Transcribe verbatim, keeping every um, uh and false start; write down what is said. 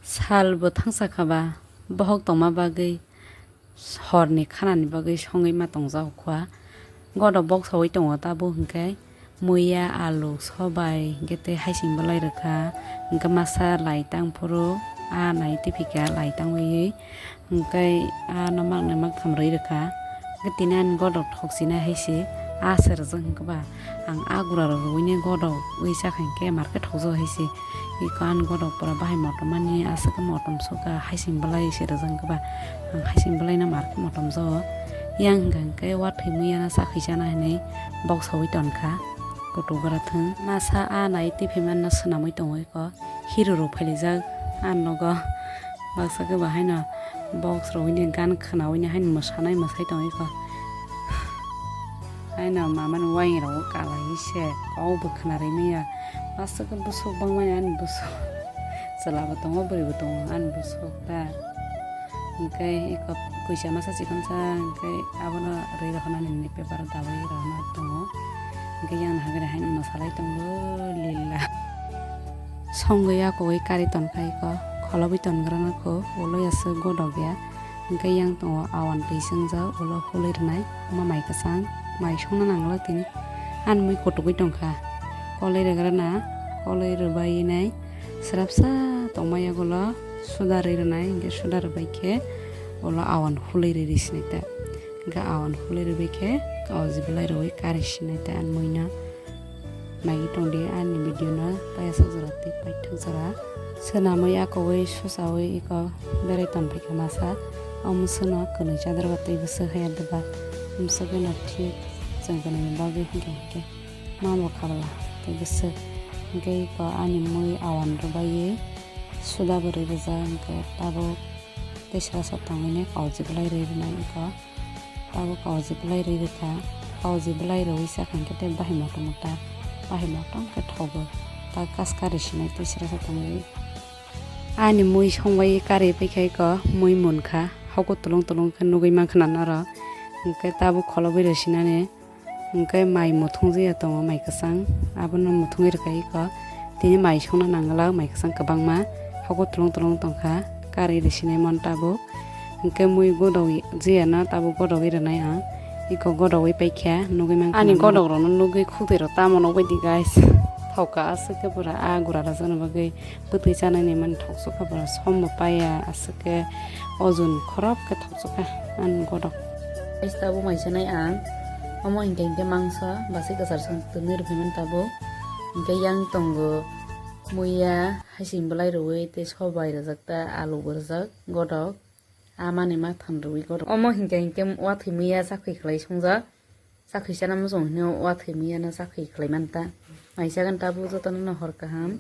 Sal bo thangsa kha ba, bohok tongma bagwi, horni khanani bagwi songwi ma tongjago khua. Godok boksaui tongo tabuk hwnkhe muiya, alu, sobai hwnkhe tei haising belai rwkha. Hwnkhe masa laitang phuru a nai tiphika laitang wi. Hwnkhe ano maknai maktham rwi rwkha. Hwnkhe tini ani godok thok sinai hai se a se rwjak hwnkhe ba. Ang a gura rok rwui ni godok wi sakha hwnkhe mar khe thokjak hai se. Iko ani godok pura bahai motom mani aswk khe motom sukha, haising belai se rwjak hwnkhe ba. Ang haising belai no mar khe motom jago. Yang hwnkha hwnkhe wathwi muiya no chakhwi chana hinwi boksaui tonkha. Kutugra thwng. Masa a nai tiphimani no swnamwi tongo iko. Hero rok phailijak a nogo. Baksa khe bo haino box rok hwnwi gan khwnaui ni haino mwsanai mwsai tongo iko. Haino mamani wayeng rok kalaiwi se kok bo khwna rimaya. Baksa khe bwswk bangmani ani bwswk. Chwla bo tongo, bwrwi bo tongo, ani bwswk ta. Hwnkhe iko kwisa masa chikon sa, hwnkhe abono rwi rohornani nini paper o dawi rohorna tongo. Hwnkhe yang hagre haino mwsalai tongo, lila. Songwi yakugwi kari tonkha iko, kholobwi tongrana kho, ulo yaswk godok ya. Hwnkhe yang tongo awan twi swngjak, ulo hulwi rwnai, omo mai kwchang, mai songna nangla tini. Ani mui kutugwi tongkha, kolwi rwgrana, kolwi rwbainai, swrapsa tongma yagulo suda rwi rwnai, hwnkhe suda rwbai khe ulo awan hulwi rwi rwi sinai ta. Hwnkhe awan hulwi rwbai khe kaoji belai rwui kari sinai ta ani muino. Naiwi tongdi ani video no payasok jora tei paithak jora. Swnamwi akogwi susawi iko berai tonphaikha masa. Omo swno kwnwi chador ba tei bwswk haya diba. Bwswk no thik chwng kwnwini bagwi hwnkhe hwnkhe. Ma bo khabla tei bwswk. Hwnkhe iko ani mui awan rwbaiwi suda bo rwi rijak hwnkhe tabuk tei sra sa tongwini kaoji belai rwi rwnai iko. Tabuk kaoji belai rwi rwkha, kaoji belai rwi sakha hwnkhe tei bahai motom ta, bahai motom khe thogo. Ta kaska rwi sinai tei sra sa tongwi. Ani mui songbai kari paikha iko, mui munkha, hoko tulung tulung khe nugwi mankha na norok. Hwnkhe tabuk kholobwi rwi sinani, hwnkhe mai muthungjaia tongo, mai kwchang, abono muthungwi rwkha iko. Tini mai songna nangla, mai kwchang kwbangma, hoko tulung tulung tongkha, kari rwi sinai mon tabuk. Hwnkhe mui godok jiyana tabuk godogwi rwnai ang. Iko godogwi paikha nugwi mankha. Ani godok rokno nugwi khukdwi rok tamo nukbaidi guys. Thoka aswk khe pura a gura rwjakna bagwi bwtwi chanani mani thoksukha pura som bo paiya aswk khe ojun khorop khe thoksukha ani godok. Guys tabuk mai chanai ang. Omo hinkhe hinkhe mangso basi kwchar song twnwi rwphaimani tabuk. Hinkhe yang tongo muiya hasing belai rwui tei sobai rwjak ta alu bo rwjak godok. Amani ma than rwui goro. Omo hinkhe hinkhe wathwi muiya chakhwi khlai songjak. Chakhwi chana muchung hinwi wathwi muiya no chakhwi khlai manta. Mai chagani tabuk jotono no hor kaham.